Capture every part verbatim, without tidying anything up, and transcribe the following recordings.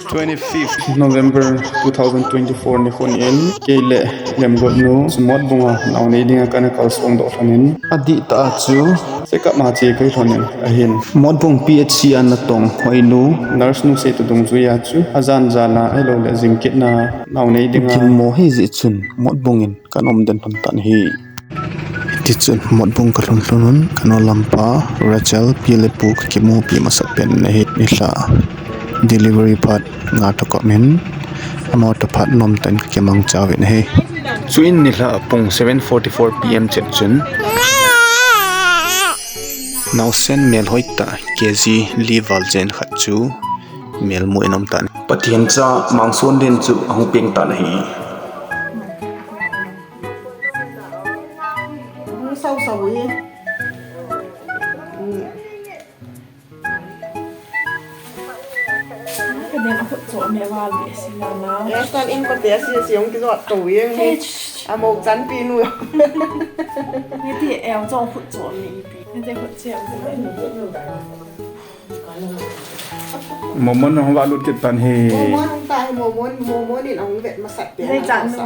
Twenty-fifth November two thousand twenty-four ni khun in, kei le Lemgotnu Motbung a naonei dinga kana kalsong doh lhonin, adih tah a chu check up a che kai lhonin ahin. Motbung P H C a natong hoinu, nurse nu seito dungjuia chu ajan jal a ahilou le jingkit na naonei dinga ginmo hijeh chun Motbung in kana um den lhon tan ahi. Tichun Motbung kalhun lhonun, kanu lampa Rachel pi le pu kakimupi masapen ahi. Nilhah delivery phat nga toh kop in, amaho toh phat nomtah in kakimangcha uvin ahi. Chuin nilhah pung seven forty-four P M chet chun naosen melhoi tah K G li val jen khat chu melmu in aum tan. Pathen cha Mangson den chu ahung peng tan ahi. Hung sau sau hi. Ka den a khut chom me val be si la na. Yes, tan in ko te si si hung ki jot to yeng ni. Amo chan pi nu. Ni ti el chong khut chom me ipi. Ni te khut chom. Momon hung va lut kit tan hi. Momon hung ta hi, Momon, Momon in hung vet masat te. Ni na chan sa.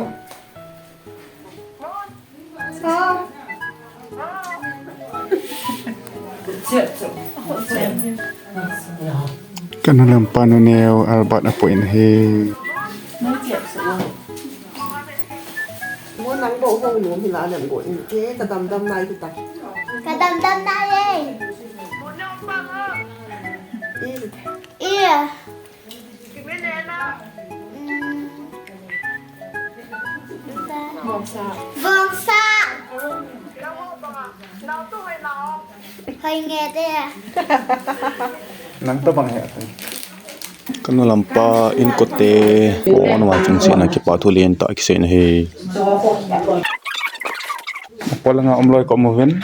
Kanu lampa nuneo Albert apoh in ahi. Mo nang bo hong nom hi la nem go in. Ke ka dam dam nai kita. Ka dam dam nai e. Iya. Vongsa. Vongsa. Hoi nge te. Nang to bang he. Kanu lampa in kote, pon wa chun sina kipa thu lentah kisei na hi. Polanga um loi ko movin.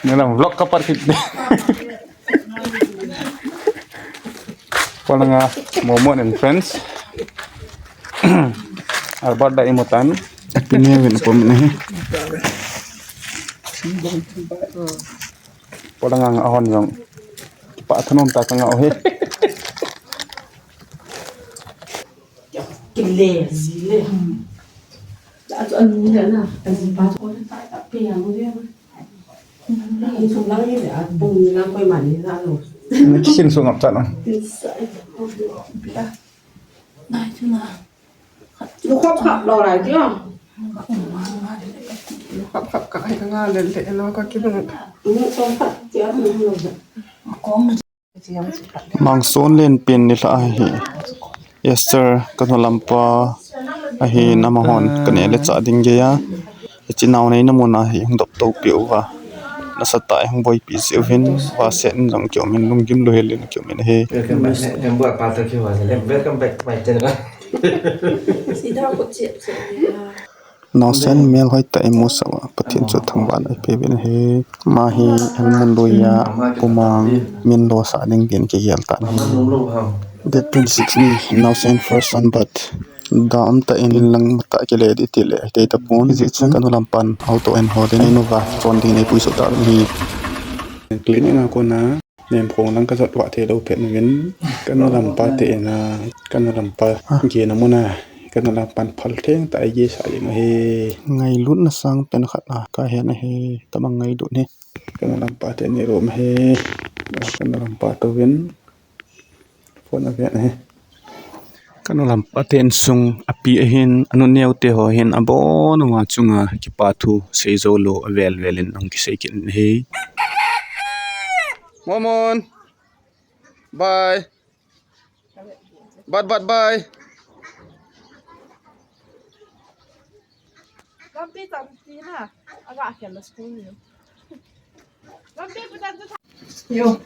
Nila vlog ka par kit. Polanga Momon and friends. Albert da imutan. Happy New Year pum ni. Polanga nga hon jong. Kipa thanom tah ka nga o he. Kile, zile. Da chu anu le na, aji pa chu ko ta ta pe ya mo le. Ni sung lang ni le, a bung ni lang koi man ni na lo. Ni kisin sung ap cha na. Nai chu na. Lu khop khap lo lai ti a. Lu khop khap ka ai ka nga le le lo ka ki lu. Ni sung khap ti a lu lo. Kong na. Mangson lenpen nilhah ahi. Esther kanu lampa ahin amahon kaneh le chah ding geiya. Hiche naonei na mun a hi hung dop to peh uva. Nasatah a hung boipi jeh uvin, vasen in jong kium in, lunggim louhel in kium in ahi. Welcome back. Welcome back to my channel. Naosen melhoi tah imu sah uva, Pathen chu thangvahna ipeuvin ahi. Ama hi almun lui a, pumang min losah ding din kigel tan ahi. Date twenty-six ni, naosen first sunbath. Da umtah in lang matah kile ding tile, hiti tapon. Hijeh chun kanu lampan auto in hol in, einuva chon ding in eipui soh tauvin ahi. Clinic a kona. Nemkhong lang kajot vah theilou pet uvin, kanu lampa te in a, kanu lampa gena mun a, kanu lampan phal theng tah a eisah jeng ahi. Ngailutna sang pen khat a kahen ahi, tabang ngailut hi. Kanu lampa te ni room ahi, kanu lampa touvin phone aven ahi. Kanu lampa te insung api ahin, anu neo te ho hin abon uva chunga kipa thu seijou lou avel vel in ahung kisei kit in ahi. Momon. Bye. Bat bat bye. Lampi tam ti na. Aga khel la school ni. Lampi putan tu. Yo.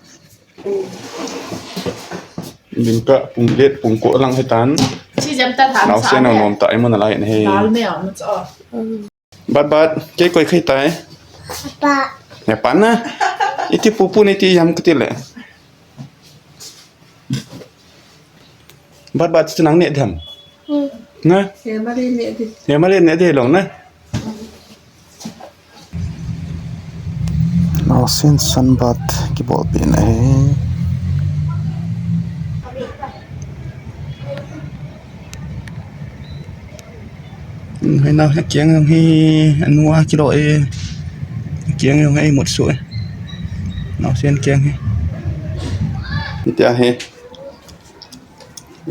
Ding ka pung let pung ko lang hitan. Si jam ta tham. Naosen nom tah imu nalai in ahi. Dal me a mu cho. Bat bat, kei koi khai tai? Apa. Ya pan na. Iti pupu ni ti yam kati le. Bat bat chu nang neh dem. Hmm. Na? He male neh di. He male neh di long na. Naosen sunbath kibolpi na ahi. Hei na, hei kiang jong hi, anu a kilo e. Kiang jong hei mut su e. Naosen kiang hi. Hitia hi.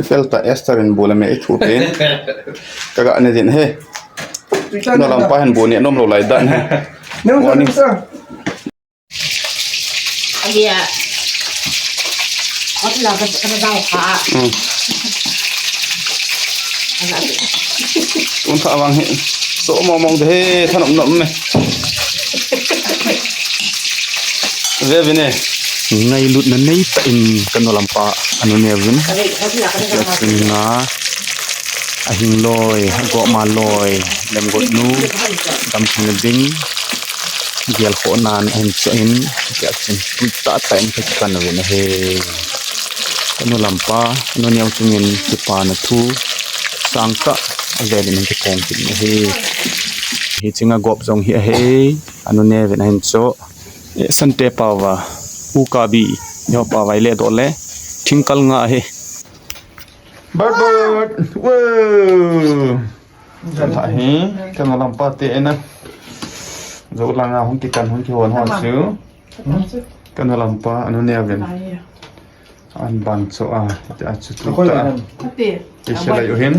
Fel ta Esther in bu le me i thu pe. Ka ga ne din he. No lam pa hin bu ne nom lo lai dan he. Warning. Adia. Ot la ka ka dau kha. Hmm. Ala. Un kha vang he. So mo mong de he thanom nom me. Ve vin e. Ngailutna nei tah in ka nu lampa anu neo vin. Ka ve, ka ve, ka ve, ka ve. Ka ve na. Ahing loi, agoma loi, lemgot nu, damtheina ding, gel khoh nan ahin choh in, tia chun tui tah tah in ka kikan uvin ahi. Ka nu lampa, anu neo chungin kipana thu, sang tah, avel in ahin kiphong kit in ahi. Hicheng a gop jong hi ahi, anu neo vin ahin choh. Eh, Sante pao va, u kabi, neo pao va i le doh le, thingkal nga ahi. Bird, bird. Wow. Kan tha hi, ka nu lampa te na. Jou langa hung kikan hung kihon hon chu. Ka nu lampa, anu neo vin. An ban cho a, te a chu tu ta. Te se lai u hin.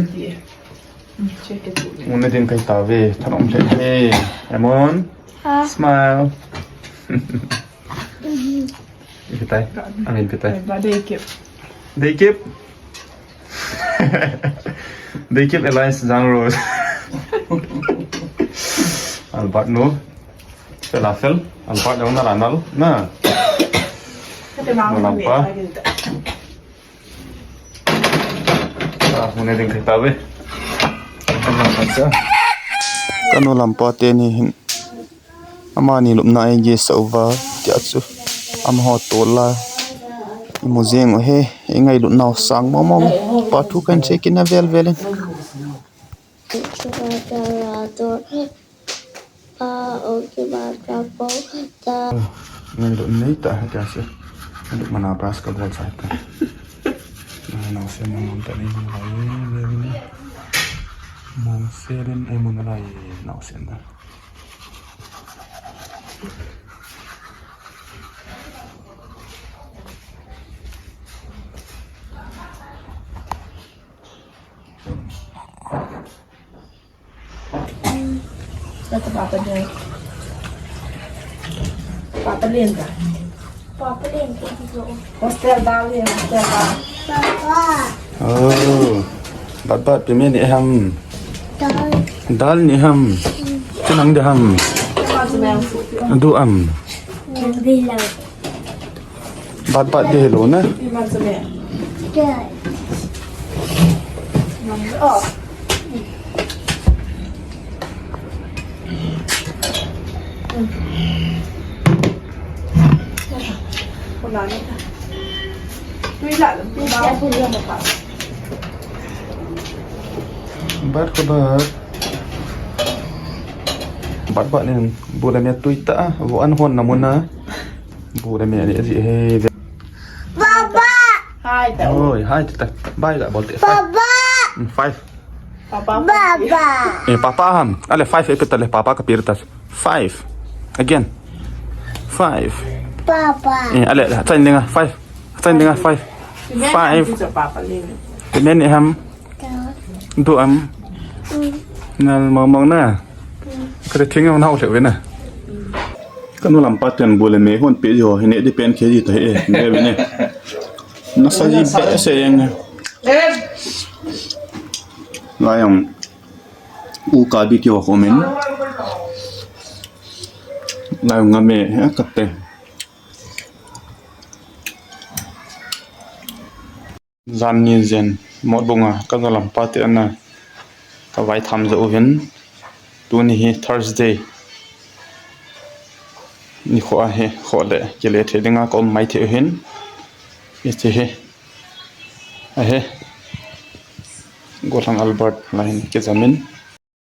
Una din kai ta ve, thanom le he. Emon. Smile. Ipi tai? Amin ipi tai? Dei kip. Dei kip. Dei kip Alliance Jang Rose. Albert nu. Fel a fel. Albert jong na la nal. Na. Nu lampa. Ah, hune ding kai ta ve. Ka nu lampa te ni hin. Amani lupna a i gesa uva, tia chu. Amaho tol a. I mu jeng u he, i ngailutnau sang mong mong. Pa thu kan sei kit na vel vel in. Ngailut nei ta, tia chu. Mana brush ka bol sai ta. Naosen mong mong ta ni lai. Mong se len ai mong lai naosen ta. Kata papa dia. Papa len ta. Papa len ta. Hostel dal ni, hostel dal. Papa. Oh. Bat bat, ipi me ne ham. Dal. Dal ne ham. Chenang de ham. Adu am. Bilang. Bat bat de lo na. Bat ko bat. Bat bat nin bu le me tui ta, vo an hon na mun na. Bu le me ni ji he. Papa. Hi ta. Oi, hi ta. Bye ga bol te. Papa. Mm, five. Papa. Papa. Eh, papa ham. Ale five e peta le papa ka pirta. Five. Again. Five. Papa. Eh, ale, chain dinga five. Chain dinga five. Five. Papa le. Ipi me ne ham. Du am. Nal mong mong na. Ka te thing na u le na. Ka nu lampa ten bu le me hon pe jo, hine de pen khe ji ta he, ne be ne. Na sa ji be se yang. Lai jong u kabi ti ho ko min. Lai jong nga me, ha, ka te. Jan ni jen, Motbung a, ka nu lampa te ana, ka vai tham jo uvin, tuni hi Thursday, nikho ahi, kho le, kile thei dinga ka um mai thei uvin, iti hi, ahi, Golang Albert la hin kijamin.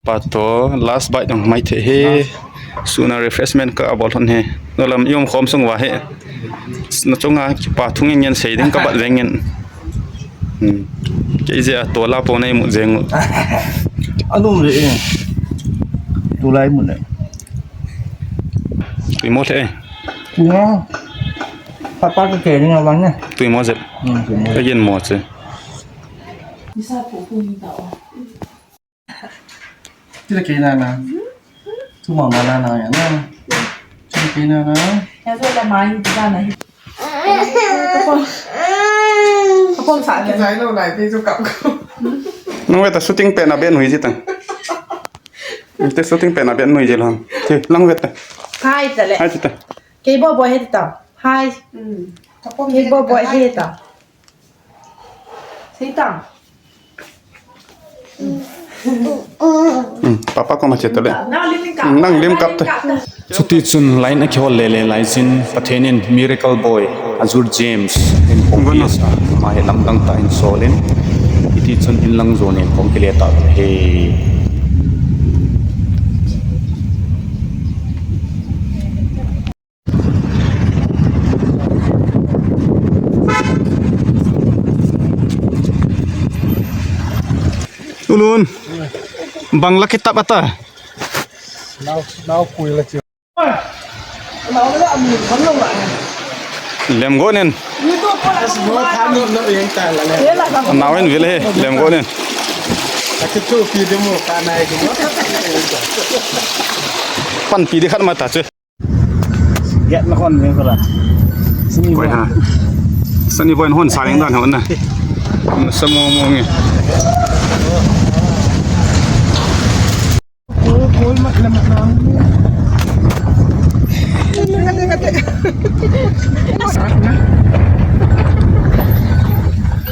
Pa to last bite dong mai thei he. Suna refreshment ka bol hon he. Nolam i um khom sung uva he. Na chunga kipa thu ngen ngen sei ding ka bat veng ngen. Hmm. Kei jeh a tola po nei mu jeng u. Anum le e. Tulai mu ne. Tui mo the e. Tui mo. Papa ka ke ni nga bang ne. Tui mo jep. Hmm, tui mo. Ka yen mo che. Tila kei na na. Tuma ma na na ya na. Tila kei na na. Ya zo la mai ta na. Kapom. Kapom sa ne. Kizai lo nai te chu kap ko. Nang ve ta shooting pe na ben hui ji ta. Te shooting pe na ben hui ji lo. Te lang ve ta. Hai ta le. Hai ta. Kei bo bo he ta. Hai. Kapom. Kei bo bo he ta. Sei ta. Hmm, Papa koma che tole. Nang lim kap. Hmm, nang lim kap te. Chuti chun line a kihol le le lai chin Pathen in Miracle Boy, Azur James, in Bongpia sa, ama hi lamdang tah in sol in. Hiti chun in lang jon in kong kile ta he. Ulun. Bang la kitap ata. Nau, nau kui la chi. Lem go nen. Nau en vile he, lem go nen. Pan pi di khat ma ta chu. Get na kon ni ko la. Sini boy ha. Sani boy hon sa leng dan hon na. Sa mo mo nge.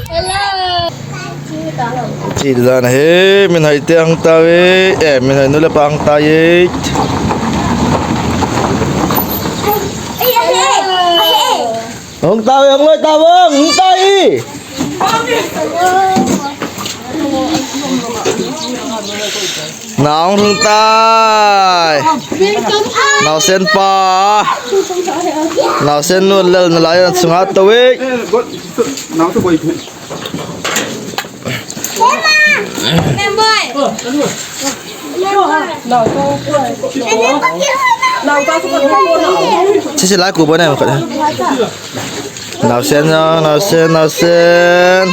Hello. Chi dan he, min hai te ang ta ve, eh, min hai nu le pa ang ta ye. Hung ta ve, hung loi ta ve, hung ta i. Nang hung tai. Nau sen pa. Nau sen nu lel na lai na sunga ta ve. Sisi lai ku bo na mo ka. Nau sen, nau sen, nau sen.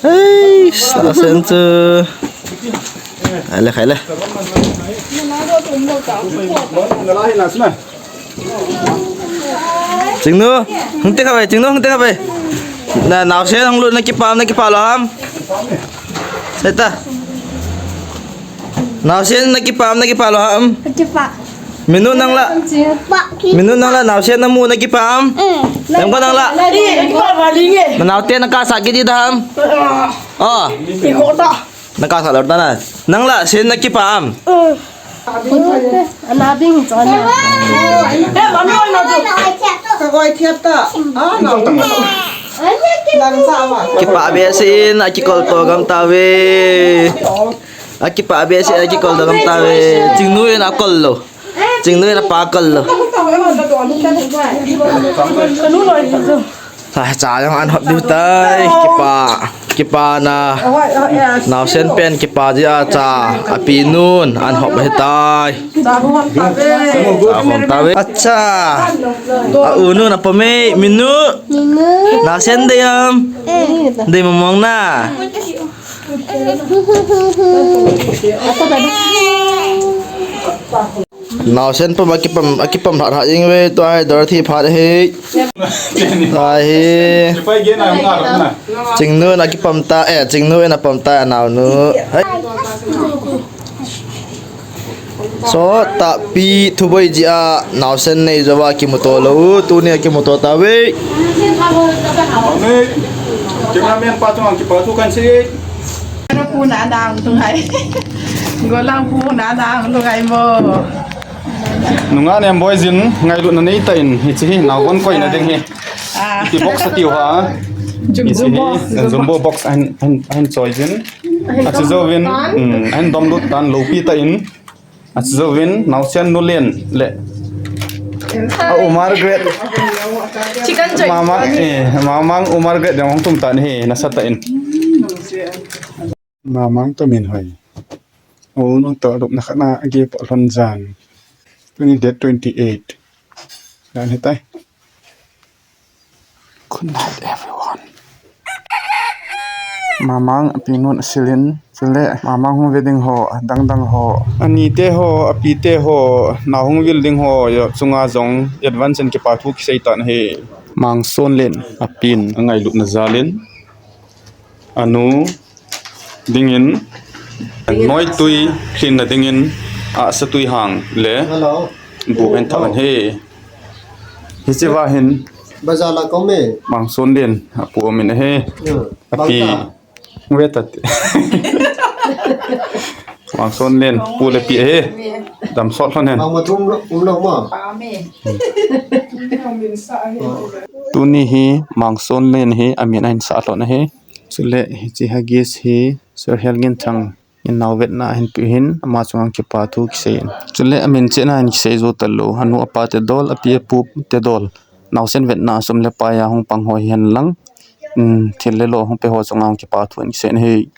Hei, nau sen chu. Khai le, khai le. Chingnu, hung te kha bai, Chingnu, hung te kha bai. Na, nau sen hung lut na kipa, na kipa lou ham. Seta. Nau sen na kipa, na kipa lou ham. Kipa. Minu nang la. Kipa. Minu nang la, nau sen na mu na kipa ham. Mm. Nang ko nang la. Lari, kipa ba linge. Nau te na ka sa kiti da ham. Oh. Iko ta. Na ka sa lor ta na. Nang la, sen na kipa am. Ana ding chon na. Ka goi thiap ta. Ah, na. Kipa be sin, a kikol to gam ta ve. A kipa be sin, a kikol to gam ta ve. Chingnu in a kol lou. Chingnu in a pa kol lou. Cha, cha jong an hop diu tai, kipa, kipa na. Naosen pen kipa jeh a cha, api nun an hop ahi tai. Cha hom ta ve. Acha. A u nun a pom e, Minu. Minu. Naosen dei am. Eh. Dei mong mong na. Naosen pom akipom, akipom lhah lhah jeng ve, tua hi Dorothy phat ahi. Tua hi. Chingnu in akipom ta, eh, Chingnu in apom ta, naonu. Hei. Sot tahpi thuboi jeh a naosen nei jouva kimuto lou, tuni a kimuto tauve. Cameraman pa chunga kipa thu kan sei. Pu na dang tu ngai. Golang pu na dang tu ngai mo. Nunga nem boi jin ngailutna nei tan hiche hi nao kon koina ding hi. Ah. Ti box atiu ha. Jumbo box. Jumbo box ahin, ahin, ahin choi jin. Ache jouvin, um, ahin dom lut tan loupi tan. Achujouvin, naosen nu Len le. A u Margaret. Chicken joy. Mamang, eh, Mamang u Margaret jong hung tum tan ahi, nasa tah in. Mamang toh min hoi. U nu toh lupna khat na age po lhon jan. Tuni date twenty-eight. Jan hitai. Good night, everyone. Mamang apinun asilin, chule Mamang hung ve ding ho, adang dang ho. Anite ho, apite ho, nao hung vil ding ho, jong chunga jong advance in kipa thu kisei tan ahi. Mangson Len apin angailutna jalin, anu dingin, noitui lhinna dingin, ahsa tuihang le Hello. Bu ahin thah in ahi. Hiche va hin Bazar la kome. Mangson Len apu amin ahi. Hmm. Api. Bangta. Ve tate. Mangson Len pu le pi ahi. Damsot lhon hen. Bang ma thum lo, um lo ma. Tuni hi Mangson Len hi amin ahin sah lhon ahi. Chule hiche Huggies hi Sir Helnginthang in nao vetna ahin pe hin, ama chunga kipa thu kisei in. Chule amin chehna ahin kisei jou talou, anu apa te dol, api apu te dol. Naosen vetna sum le pai a hung pang ho hihen lang, um, thil le lo hung pe ho chunga kipa thu ahin kisei in ahi.